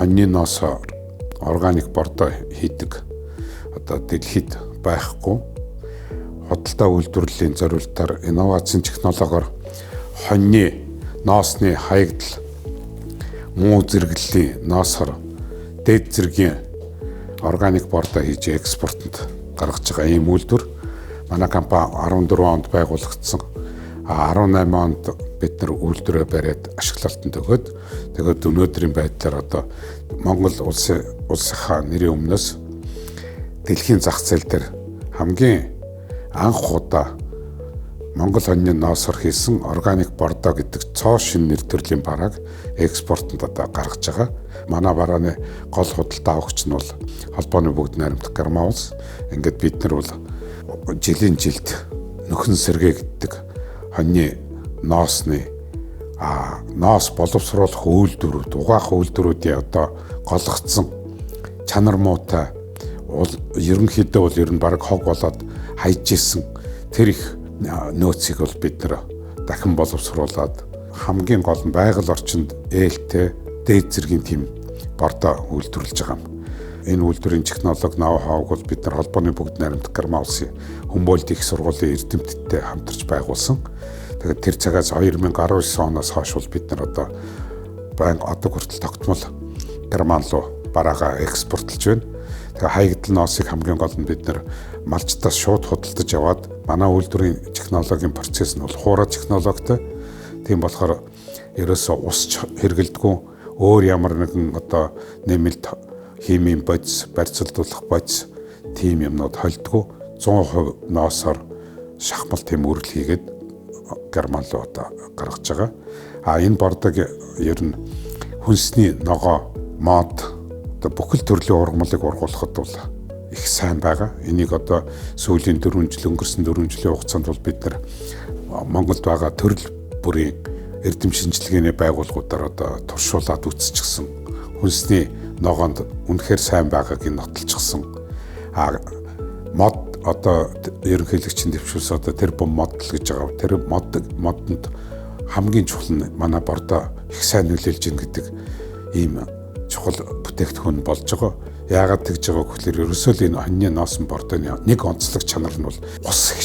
Хоньны ноосоор органик бордоо хийдэг одоо дэлхийд байхгүй. Худалдаа үйлдвэрлэлийн зориултаар инновацийн технологиор хоньны ноосны хаягдал, муу зэрэглэлийн ноосоор дээд зэргийн органик бордоо хийж экспортод гаргаж байгаа ийм үйлдвэр. Манай компани 14 онд байгуулагдсан. 18 онд бид нар үйлдвэрээ бариад ашиглалтанд өгөөд, тэгээд өнөөдрийн байдлаар одоо Монгол улсынхаа нэрийн өмнөөс дэлхийн зах зээл дээр хамгийн анх удаа Монгол хоньны ноосоор хийсэн органик бордоо гэдэг цоо шинэ нэр төрлийн барааг экспортод одоо гаргаж байгаа. Манай барааны гол худалдаа авагч нь бол холбооны бүгд найрамдах Герман улс. Ингээд бид нар бол жилийн жилд нөхөн сэргээ гэдэг хоньны ноосны ноос боловсруулах үйлдвэрүүд, угаах үйлдвэрүүдийн одоо голгоцсон чанар муутай, ерөнхийдөө бол ер нь бараг хог болоод хайж исэн тэр их нөөцийг бол бид нар дахин боловсруулад, хамгийн гол нь байгаль орчинд ээлтэй дээд зэргийн тийм бордоо үйлдвэрлэж байгаа юм. Энэ үйлдвэрийн технологи ноу-хауг бол бид нар холбооны бүгд найрамдах Герман улсын Хүмбольд их сургуулийн эрдэмтдтэй хамтарч байгуулсан. Тэгээд тэр цагаас 2019 оноос хойш бол бид нар одоо байнга одоо хүртэл тогтмол Герман руу бараагаа экспортлж байна. Тэгээ хаягдал ноосыг хамгийн гол нь бид нар малчдаас шууд худалдаж аваад, манай үйлдвэрийн технологийн процесс нь бол хуурай технологитой. Тийм болохоор ерөөсөө усч хэрэглэдэггүй, өөр ямар нэгэн одоо нэмэлт химийн бодис, барьцалдуулах бодис, тийм юмнууд холдгоо, 100% ноосоор шахмал тийм үрэл хийгээд Герман руу одоо гаргаж байгаа. А энэ бордог ер нь хүнсний ногоо, мод, одоо бүхэл төрлийн ургамлыг ургуулахад бол их сайн байгаа. Энийг одоо сүүлийн 4 жил, өнгөрсөн 4 жилийн хугацаанд бол бид нар Монголд байгаа төрөл бүрийн эрдэм шинжилгээний байгууллагуудаар одоо туршуулад үзчихсэн. Хүнсний ногоонд үнэхээр сайн байгааг нь нотолчихсон. А мод одоо ерөнхийлөгчийн дэвшүүлсэн одоо тэр бум модл гэж байгаа. Тэр модонд хамгийн чухал нь манай бордоо их сайн нөлөөлж гин гэдэг ийм чухал бүтээгдэхүүн болж байгаа. Яагаад тэгж байгааг гэхээр ерөөсөө л энэ хоньны ноосон бордооны нэг онцлог чанар нь бол ус их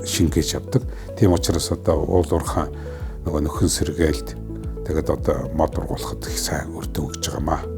шингээж явдаг. Тийм учраас одоо уул уурхай, нөгөө нөхөн сэргээлд, тэгээд одоо мод ургуулахад их сайн үр дүн өгж байгаа маа.